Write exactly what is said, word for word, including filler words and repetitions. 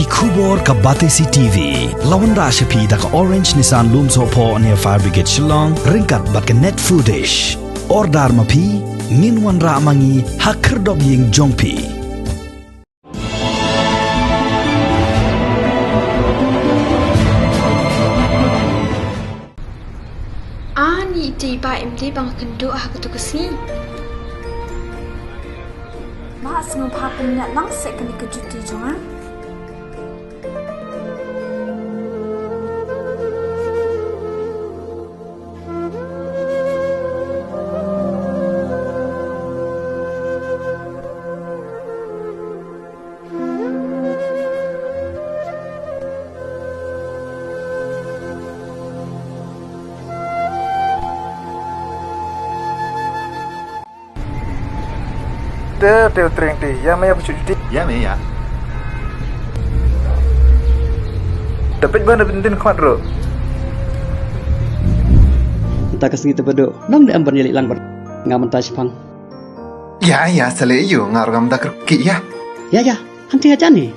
Khubor ka Batesi T V la wanrah sha phi da ka Orange Nissan Lumsohphoh near Fire Brigade Shillong ryngkat bad ka Net Foodish. Order ma phi, ngin wanrah ma ngi ha khyrdop ïing jong phi. Ani dei ba em dei ba nga kynduh ha katu ka sngi. Ba sngew ba pynïaid lang se kane ka juti jong nga. Te te u treng te, ïa me ïa phi shu juti. Ïa me ïa. Da peit ba na byntin khmat ruh. Mynta ka sngi te Baduh, nang ne em ban ïaleh lang bad nga mynta shipang. Ïa ïa, sa leh ïa u, nga ruh ngam da kyrkieh ïa. Ïa ïa, hangtei hajan hi.